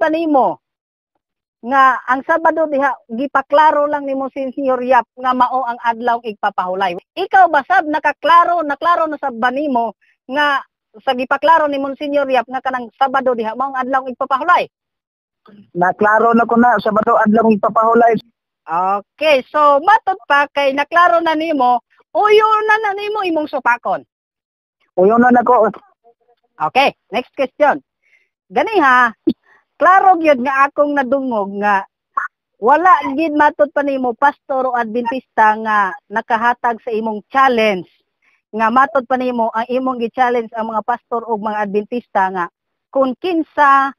pa nimo nga ang Sabado diha gipaklaro lang nimo si Senior Yap nga mao ang adlaw igpapahulay. Ikaw ba sab nakaklaro, naklaro na sab ba nimo nga sa gipaklaro ni Monsignor Yap nga kanang Sabado diha mao ang adlaw igpapahulay? Naklaro na ko na Sabado adlaw igpapahulay. Okay, so matod pa kay naklaro na nimo, uyo na na nimo imong supakon. Uyo na nako. Okay, next question. Gani ha, klaro gyud nga akong nadungog nga wala gid matod pa nimo pastor o Adventista nga nakahatag sa imong challenge nga matod pa nimo ang imong gi-challenge ang mga pastor ug mga Adventista nga kung kinsa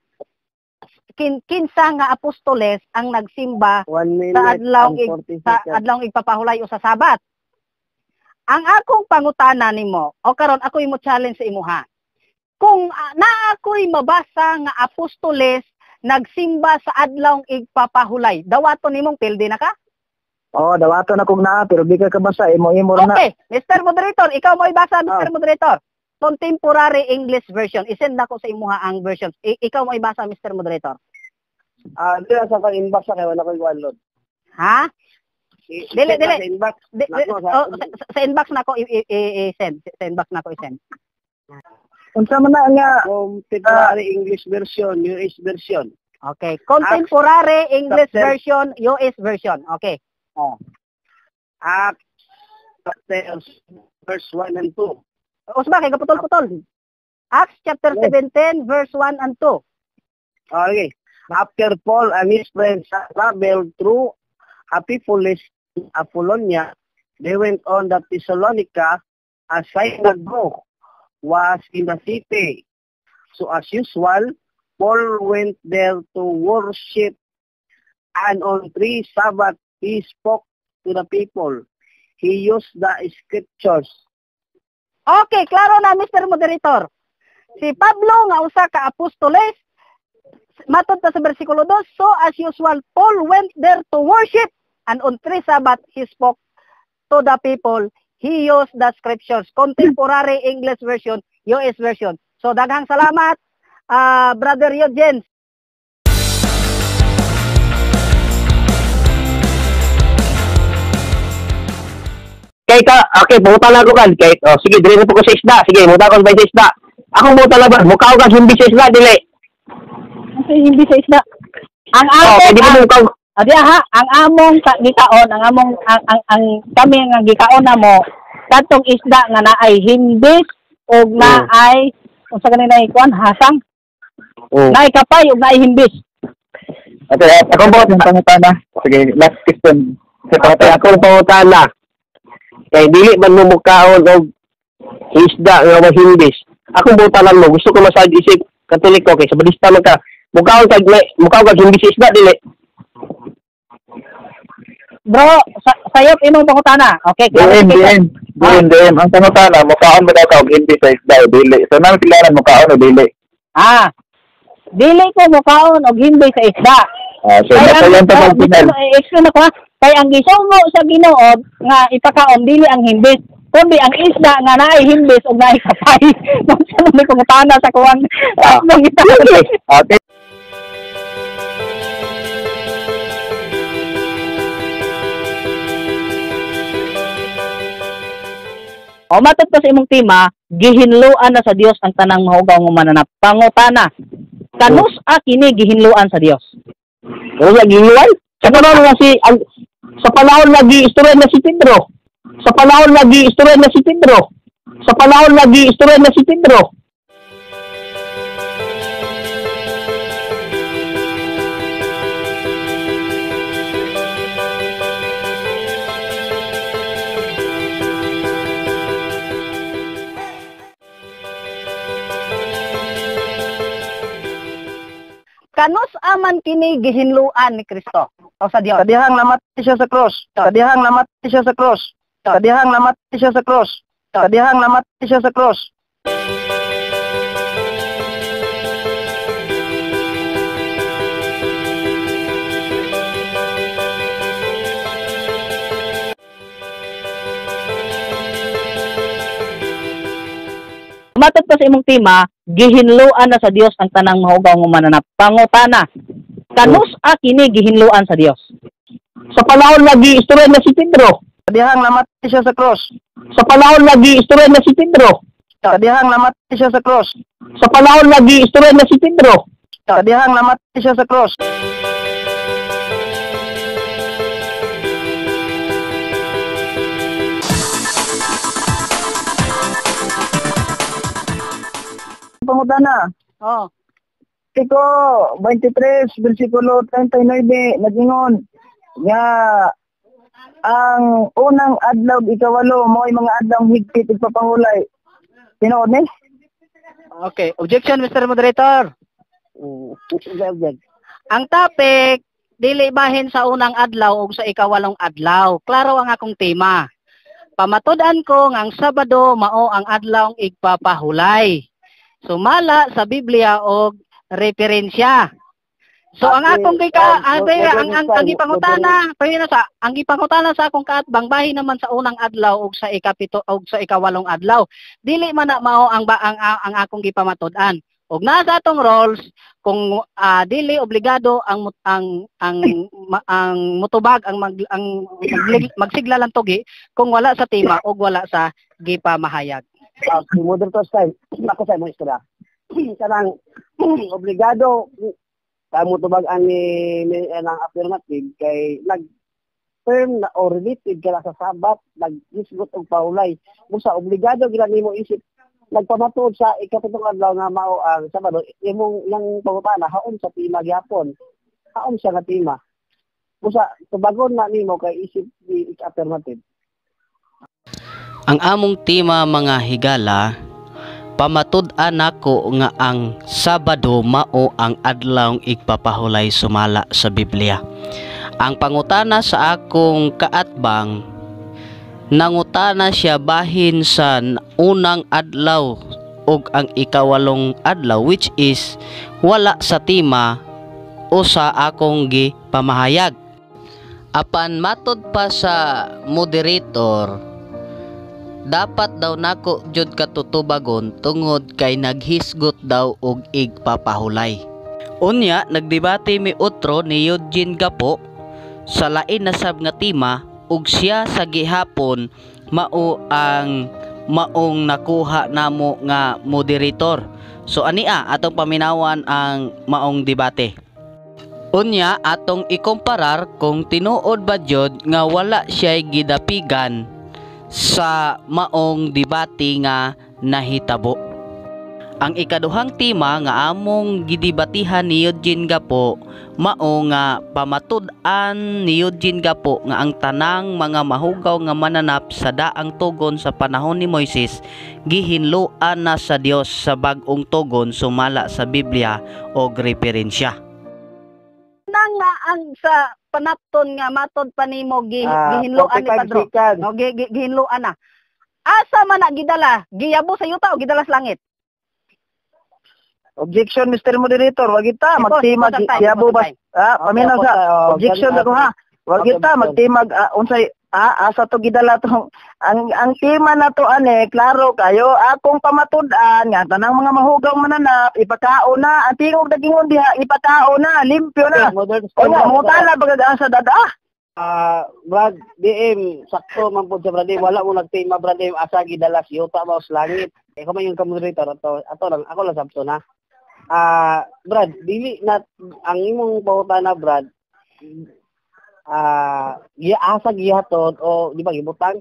kinsa nga apostoles ang nagsimba sa adlaw sa adlaw igpapahulay o sa Sabat. Ang akong pangutana nimo o karon ako imo challenge sa imuha. Kung naa ako'y mabasa nga apostoles nagsimba sa adlaw igpapahulay, dawaton nimong pildi na ka? Oh, dawaton akong naa pero di ka kabasa imo imo na. Okay, Mr. Moderator, ikaw mo ibasa, Mr. Moderator. Contemporary English version. I-send nako sa imuha ang version. Ikaw mo ibasa, Mr. Moderator. Dili sa kang inbox kay wala koy download. Ha? Dili dili sa inbox. Sa inbox nako i-send. Sa inbox nako i-send. Unsa man na nga contemporary English version, US version. Okay, contemporary English version, US version. Okay. Acts chapter verse 1 and 2. Usba kay kaputol-putol. Acts chapter 17 verse 1 and 2. Okay. After Paul and his friends traveled through Amphipolis, Apollonia, they went on to Thessalonica. A synagogue was in the city. So as usual, Paul went there to worship, and on 3 Sabbath he spoke to the people. He used the scriptures. Okay, klaro na, Mr. Moderator. Si Pablo nga usa ka apostoles, matod ta sa bersikulo 2, so as usual, Paul went there to worship, and on 3 Sabbath he spoke to the people. He used the scriptures. Contemporary English version, US version. So daghang salamat, Brother Eugene. Kay ka, okay, buta lang ko kan. Kay, oh, sige, dili na po ko sa isda. Sige, buta ko sa isda. Akong buta lang ba? Mukha ko hindi sa isda, dili. Kasi hindi sa isda. Ang among, oh, ang among gikaon, ang among, ang kami nga gikaon na mo, katong isda nga naay himbis og naay, kung sa ganun naay kuan, hasang. Naay kapay og naay himbis. Okay, akong pangutana. Sige, last question. Okay, akong pangutana. Kay dili man mo mukaon og isda nga mahimbis. Akong buta lang mo, gusto ko masag isip Katoliko kay sa Budista man ka. Mukaon kag himbis isda dili. Bro, sayop imong pangutana. Okay, DM. Ang pangutana, mukaon ba daw ka og himbis sa isda o dili? So nang tilaran mukaon o dili? Ah. Dili ko mukaon og himbis sa isda. Ah, so masayan ta mag-final. Explain ako ha. Kay ang gisugo sa Ginoo nga ipakaon dili ang himbis, kundi ang isda nga naay himbis ug naay kapay. Unsa man pangutana sa kuan? Okay. O matod pa sa imong tema, gihinluan na sa Dios ang tanang mahugaw nga mananap. Pangutana, kanus a kini gihinluan sa Dios? Wala gihinluan? Sa panahon nga si sa panahon nga giistorya na si Pedro. Sa panahon nga giistorya na si Pedro. Sa panahon nga giistorya na si Pedro. Kanus aman kini gihinluan ni Kristo o sa Dios? Sa dihang namatay siya sa cross. Sa dihang namatay siya sa cross. Sa dihang namatay siya sa cross. Sa dihang namatay siya sa cross. Matod pa sa imong tema, gihinloan na sa Dios ang tanang mahugaw nga mananap. Pangutana, kanus-a kini gihinloan sa Dios? Sa panahon nga giistorya na si Pedro. Sa dihang namatay siya sa cross. Sa panahon nga giistorya na si Pedro. Sa dihang namatay siya sa cross. Sa panahon nga giistorya na si Pedro. Sa dihang namatay siya sa cross. Pangutana. Oh. Tiko 23 versikulo 39 nagingon nga ang unang adlaw ikawalo mo'y mga adlaw higpit igpapahulay. Tinuod ni? Okay, objection Mr. Moderator. Ang topic dili bahin sa unang adlaw ug sa ikawalong adlaw. Klaro ang akong tema. Pamatud-an ko nga ang Sabado mao ang adlaw igpapahulay. Sumala sa Biblia og referensya. So ang akong ang gipangutana, ang gipangutana sa akong kaatbang bahin naman sa unang adlaw ug sa ikapito ug sa ikawalong adlaw. Dili man na mao ang akong gipamatud-an. Ug nasa atong roles kung dili obligado ang mutubag ang magsigla lang tugi kung wala sa tema ug wala sa gipamahayag. Moderator style, ako sa imong istorya. Kanang obligado kamo tubag ani ang affirmative kay nag term na or related ka sa Sabat, naghisgot og paulay. Busa obligado gila nimo isip nagpamatuod sa ikapitong adlaw nga mao ang Sabado, imong yang pangutana haon sa tema gyapon. Haon siya nga tema. Busa tubagon na nimo kay isip di affirmative. Ang among tema mga higala, pamatud-an nako nga ang Sabado mao ang adlawng igpapahulay sumala sa Biblia. Ang pangutana sa akong kaatbang, nangutana siya bahin sa unang adlaw ug ang ikawalong adlaw, which is wala sa tema o sa akong gipamahayag. Apan matud pa sa moderator, dapat daw nako jud katutubagon tungod kay naghisgot daw og igpapahulay. Unya nagdebate mi otro ni Eugene Gapo sa lain na sab nga tema ug siya sa gihapon mao ang maong nakuha namo nga moderator. So ania atong paminawan ang maong debate. Unya atong ikomparar kung tinuod ba jud nga wala siya gidapigan sa maong debate nga nahitabo. Ang ikaduhang tema nga among gidebatihan ni Eugene Gapo mao nga pamatud-an ni Eugene Gapo nga ang tanang mga mahugaw nga mananap sa daang tugon sa panahon ni Moises gihinloan na sa Dios sa bag-ong tugon sumala sa Biblia o referensya. Nang nga ang sa panapton nga matod pa nimo gihinloan ni Pedro. No, gihinloan na. Asa man na gidala? Giyabo sa yuta o gidala sa langit? Objection Mr. Moderator, wag kita magtimag giyabo ba? Paminaw sa objection ako ha. Wag kita magtimag unsay asa to gidala tong ang tema na to ane klaro kayo akong pamatud-an nga tanang mga mahugaw mananap ipakaon na ang tingog dagingon diha ipakaon na limpyo na. Onya mutala bagag asa dada. Brad DM sakto man pud sa Brad DM, wala mo nagtema Brad DM asa gidala si yuta ba sa langit. Eh ko man yung ka-moderator ato lang ako lang sabto na. Brad, dili na ang imong pangutana Brad. Asa gihatod o di ba gibutang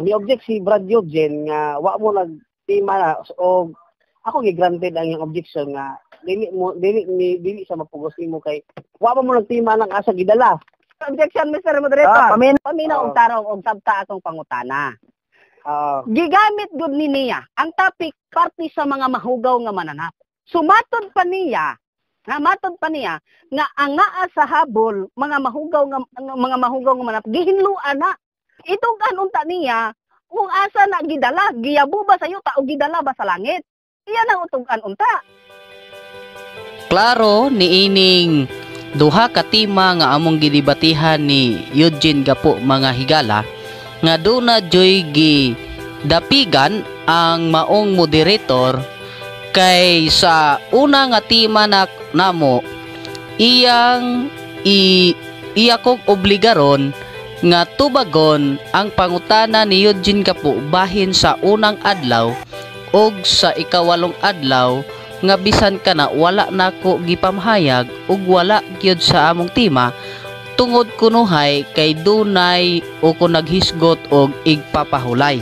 mi object si Brad Eugene nga wa mo nagtima na o ako gi-granted ang iyang objection nga dili mo dili sa mapugos nimo kay wa mo nagtima ng asa gidala. Objection Mr. Moderator. Paminaw og tarong og sabta akong pangutana. Gigamit gud ni niya ang topic parte sa mga mahugaw nga mananap. Sumatod pa niya nga matod pa niya nga ang naa sa habol mga mahugaw nga mananap gihinloan na. Itugan unta niya kung asa na gidala, giyabo ba sa yuta o gidala ba sa langit? Iyan ang utugan unta. Klaro niining duha ka tema nga among gidebatihan ni Eugene Gapo mga higala nga duna joy gi Dapigan ang maong moderator kay sa una nga tema na namo, iyang i iya kong obligaron nga tubagon ang pangutana ni Eugene Gapo bahin sa unang adlaw og sa ikawalong adlaw, nga bisan kana wala nako gipamahayag ug wala gyud sa among tema tungod kunuhay kay dunay o kung naghisgot og igpapahulay.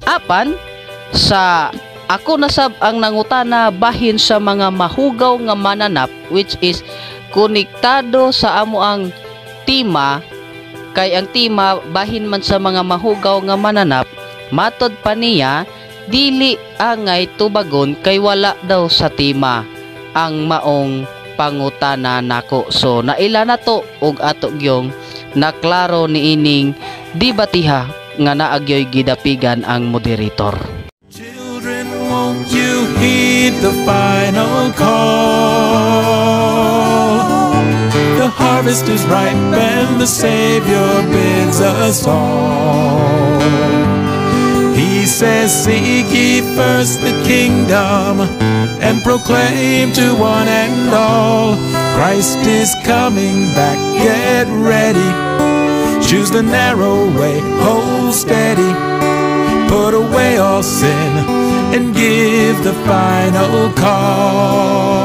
Apan sa ako nasab ang nangutana bahin sa mga mahugaw nga mananap, which is konektado sa amo ang tema, kay ang tema bahin man sa mga mahugaw nga mananap, matod pa niya dili angay tubagon kay wala daw sa tema ang maong pangutana nako. So naila na to og ato gyong naklaro niining debatiha nga naagyoy gidapigan ang moderator. Children, won't you heed the final call? The harvest is ripe and the Savior bids us all. He says, "Seek ye first the kingdom and proclaim to one and all. Christ is coming back, get ready. Choose the narrow way, hold steady. Put away all sin and give the final call."